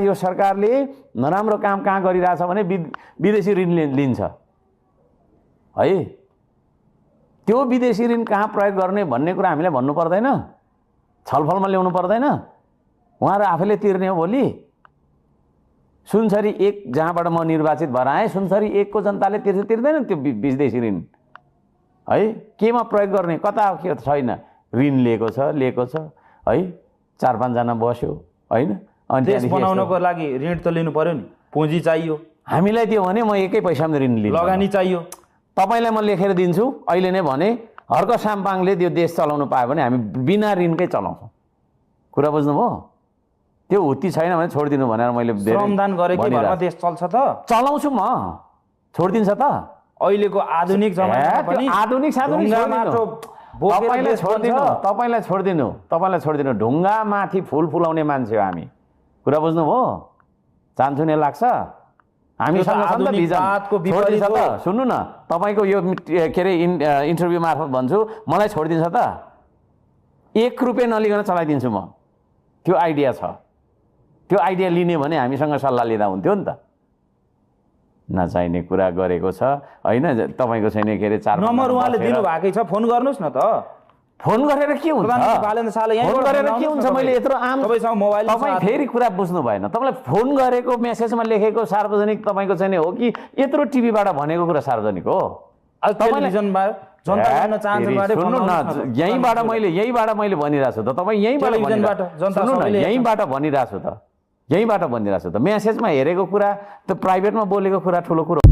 यो सरकारले नराम्रो काम कहाँ गरिरहेछ भने विदेशी ऋण लिन्छ है। त्यो विदेशी ऋण कहाँ प्रयोग गर्ने भन्ने कुरा हामीले भन्नु पर्दैन, छलफलमा ल्याउनु पर्दैन, उहाँहरू आफैले तिर्ने हो। भोलि सुनसरी 1 जहाँबाट म निर्वाचित भएर आएँ, सुनसरी 1 को जनताले तिर्दैन त्यो विदेशी ऋण है। केमा प्रयोग गर्ने, कता के छैन, ऋण लिएको छ है। 4-5 जना बस्यो हैन। अनि देश बनाउनको लागि ऋण त लिनु पर्यो नि, पुँजी चाहियो। हामीलाई दियो भने म एकै पैसामा ऋण लिन्छु, लगानी चाहियो। तपाईलाई म लेखेर दिन्छु अहिले नै भने हर्क साम्पाङले त्यो देश चलाउनु पायो भने हामी बिना ऋणकै चलाउँछौँ। कुरा बुझ्नुभयो? त्यो हुत्ती छैन भने छोडिदिनु भनेर मैले श्रमदान गरेकै भरमा देश चल्छ त? चलाउँछु म, छोडिदिन्छ त? अहिलेको आधुनिक जमानामा पनि आधुनिक तपाईँलाई छोडिदिनु ढुङ्गा माथि फुल फुलाउने मान्छे हो हामी। कुरा बुझ्नुभयो? चान्छु नै लाग्छ हामीसँग छ नि त भिजन। छोडिदिन्छ त? सुन्नु न, तपाईँको यो के अरे इन्टरभ्यू मार्फत भन्छु, मलाई छोडिदिन्छ त? 1 रुपियाँ नलिकन चलाइदिन्छु म। त्यो आइडिया छ, त्यो आइडिया लिने भने हामीसँग सल्लाह लिँदा हुन्थ्यो नि त। नचाहिने कुरा गरेको छ हैन। तपाईँको छैन के अरे 4 नम्बर उहाँले दिनु भएकै छ, फोन गर्नुहोस् न त। फोन गरेर के हुन्छ? फोन गरेर के हुन्छ? मैले यत्रो आम तपाईसँग मोबाइल छ। तपाईँ फेरि कुरा बुझ्नु भएन। तपाईँलाई फोन गरेको मेसेजमा लेखेको सार्वजनिक तपाईँको चाहिँ हो कि यत्रो टिभीबाट भनेको कुरा सार्वजनिक हो? टेलिभिजनमा जनता जान्न चाहन्छ भने सुन्नु न, यहीँबाट मैले भनिरहेको छु त। तपाईँ यहीँबाट भनिरहेको छु त। मेसेजमा हेरेको कुरा त प्राइभेटमा बोलेको कुरा ठुलो कुरो